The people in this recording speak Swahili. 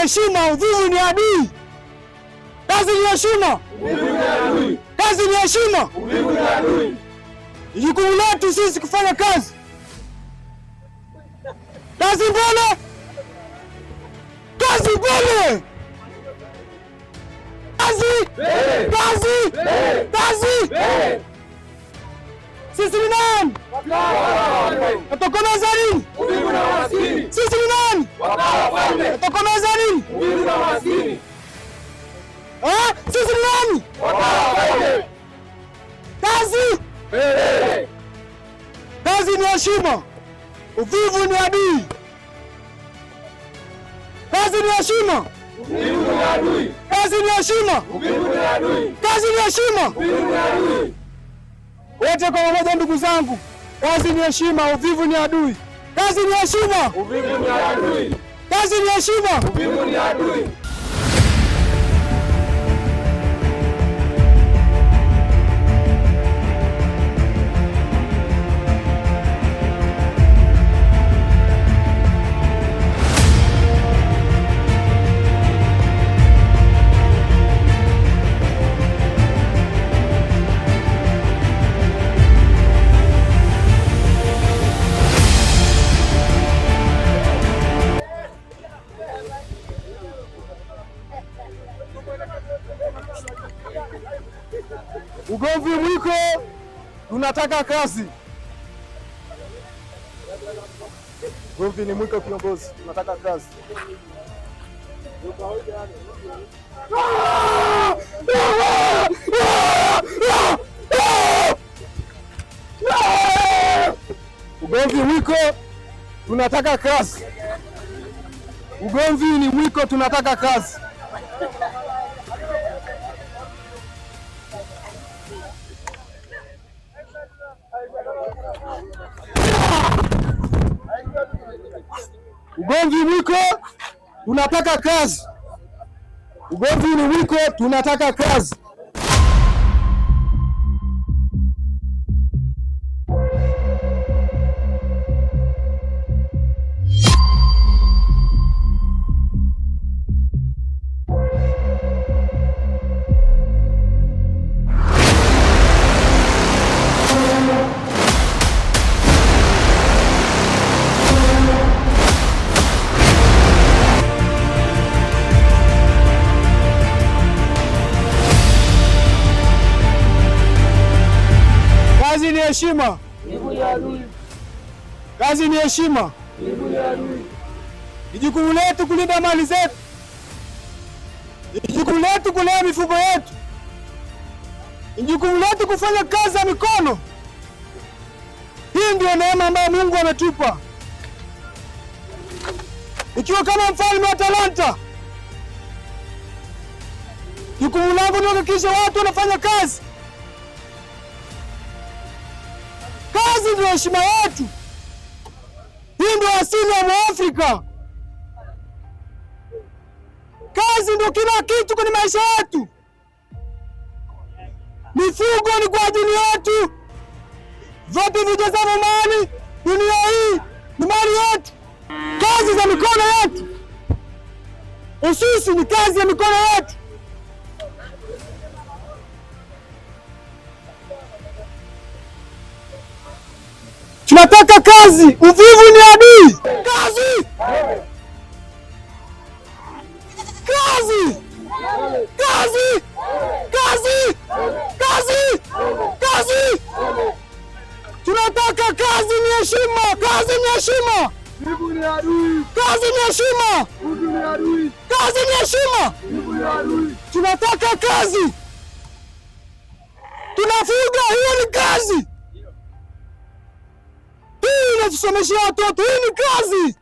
heshima, uvivu ni adui. Kazi ni heshima, kazi ni heshima. Ni jukumu letu sisi kufanya kazi. Kazi mbele, kazi mbele, kazi, kazi, kazi. Sisi ni nani? Natokomeza nini? Sisi ni nani? Natokomeza nini? Eh? Sisi ni nani? Kazi! Kazi ni heshima, uvivu ni adui. Kazi ni heshima, kazi ni heshima, kazi ni heshima. Wote kwa pamoja, ndugu zangu, kazi ni heshima, uvivu ni adui. Kazi ni heshima, kazi ni heshima. Ugomvi mwiko, tunataka kazi. Ugomvi ni mwiko, kiongozi, tunataka kazi. Ugomvi mwiko, tunataka kazi. Ugomvi ni mwiko, tunataka kazi. Ugomvi mwiko, tunataka kazi. Ugomvi ni mwiko, tunataka kazi. Kazi ni heshima. Kazi ni heshima. Ni jukumu letu kulinda mali zetu, ni jukumu letu kulea mifugo yetu, ni jukumu letu kufanya kazi za mikono. Hii ndio neema ambayo Mungu ametupa. Ikiwa kama mfalme wa talanta, jukumu langu ni kuhakikisha watu wanafanya kazi. Kazi ndio heshima yetu. Hii ndio asili ya Mwafrika. Kazi ndio kila kitu kwenye maisha yetu. Mifugo ni kwa ajili yetu, vyote vijazavyo mali dunia hii ni mali yetu. Kazi za mikono yetu, ususi ni kazi ya mikono yetu. Tunataka kazi, uvivu ni adui. Kazi, kazi, kazi, kazi, kazi, kazi. Tunataka kazi ni heshima, kazi ni heshima, kazi ni heshima, kazi ni heshima. Tunataka kazi, tunafuga, hiyo ni kazi. Hii inatusomeshia watoto, hii ni kazi.